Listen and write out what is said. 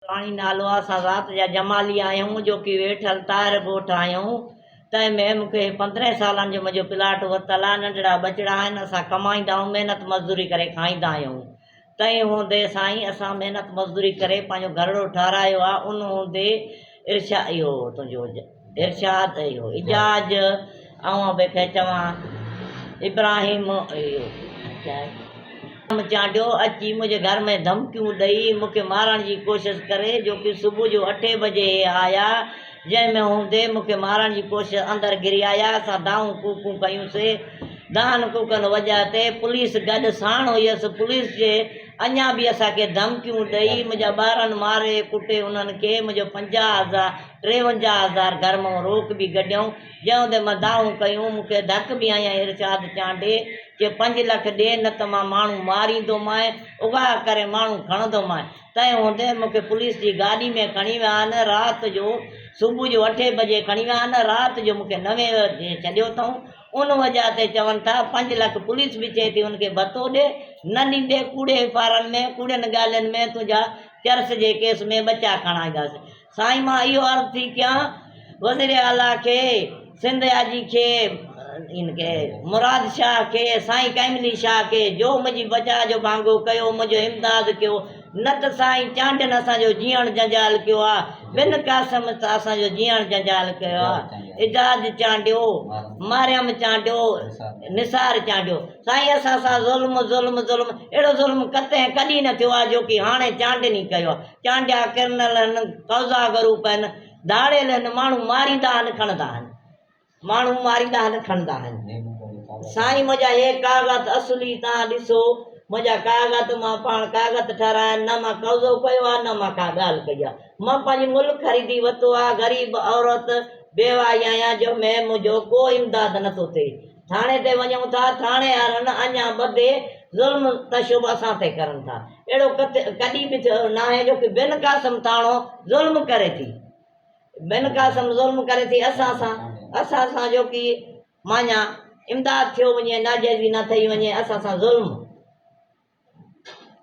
راڻي نالو آ اسان ذات جا جمالي آهيون جو ڪي ويٺل طاهر ڳوٺ آهيون تنهن ۾ مون کي پندرهن سالن جو منهنجو پلاٽ ورتل آ ننڍڙا ٻچڙا آهن اسان ڪمائيندا آهيون محنت مزدوري ڪري کائيندا آهيون تنهن هوندي سائين اسان محنت مزدوري ڪري پنهنجو گهرڙو ٺهرايو آ ان هوندي ارشا اهو تنهنجو ارشاد اهو اجاز آئون به کي چوان ابراهيم اهو چانڊيو اچي منهنجي گهر ۾ ڌمڪيون ڏئي مون کي مارڻ جي ڪوشش ڪري جو ڪي صبح جو اٺين بجي هي آيا جنهن ۾ هوندي مون کي مارڻ جي ڪوشش اندر گهري آيا اسان دانهون ڪوڪون ڪيون سي دانهن ڪوڪن وجهه تي پوليس گڏ ساڻ هيس پوليس جي اڃا به اسان کي ڌمڪيون ڏئي منهنجا ٻارن ماري ڪٽي انهن کي منهنجو پنجاهه هزار ٽيونجاهه هزار گهر مان روڪ به گڏيائون جنهن هوندي مان دانهون ڪيون مون کي ڌڪ به هنيائين ارشاد چانڊيي چي پنج لک ڏي نه ته مان ماڻهو ماريندومانء اغوا ڪري ماڻهو کڻندومانء تنهن هوندي مون کي پوليس جي گاڏي ۾ کڻي ويا آهن رات جو صبح جو اٺين بجي کڻي ويا آهن رات جو مون کي نوين بجي ڇڏيو اٿئون ان وجهه تي چون ٿا پنج لک پوليس به چئي ٿي ان کي ڀتو ڏي نه ڏيندي ڪوڙي افارن ۾ ڪوڙين ڳالهين ۾ تنهنجا چرس جي ڪيس ۾ ٻچا کڻائينداسين سائين مان اهو عرض ٿي ڪيان وزير اعليٰ کي سنڌ آجي کي ان کي مراد شاهه کي سائين قائم علي شاهه کي جو منهنجي بچاء جو ڀانگو ڪيو منهنجو امداد ڪيو نه ته سائين چانڊين اسان جو جيئڻ جنجال ڪيو آ بن قاسم ته اسان جو جيئڻ جنجال ڪيو آ اعجاز چانڊيو ماريم چانڊيو نثار چانڊيو سائين اسان سان ظلم ظلم ظلم اهڙو ظلم ڪتهن ڪڏهن نه ٿيو آ جو ڪي هاڻي چانڊين ئي ڪيو آ چانڊيا ڪرنل آهن قوضا گروپ آهن ڌاڙيل آهن ماڻهو ماريندا آهن کڻندا آهن ماڻهو ماريندا آهن کڻندا آهن سائين منهنجا هي ڪاغذ اصلي تان ڏسو منهنجا ڪاغذ مان پاڻ ڪاغذ ٺهرايا آهن نه مان قبضو ڪيو آهي نه مان ڪا ڳالهه ڪئي آهي مان پنهنجي ملڪ خريدي ورتو آهي غريب عورت بيواهي آهيان جو ۾ منهنجو ڪو امداد نٿو ٿئي ٿاڻي تي وڃون ٿا ٿاڻي وارن اڃا ٻڌي ظلم تشب اسان تي ڪرن ٿا اهڙو ڪڏهن به ٿيو ناهي جو ڪي بن قاسم ٿاڻو ظلم ڪري ٿي بن قاسم ظلم ڪري ٿي اسان سان اسان سان جو ڪي مانيا امداد ٿيو وڃي ناجائزي نه ٿئي وڃي اسان سان ظلم.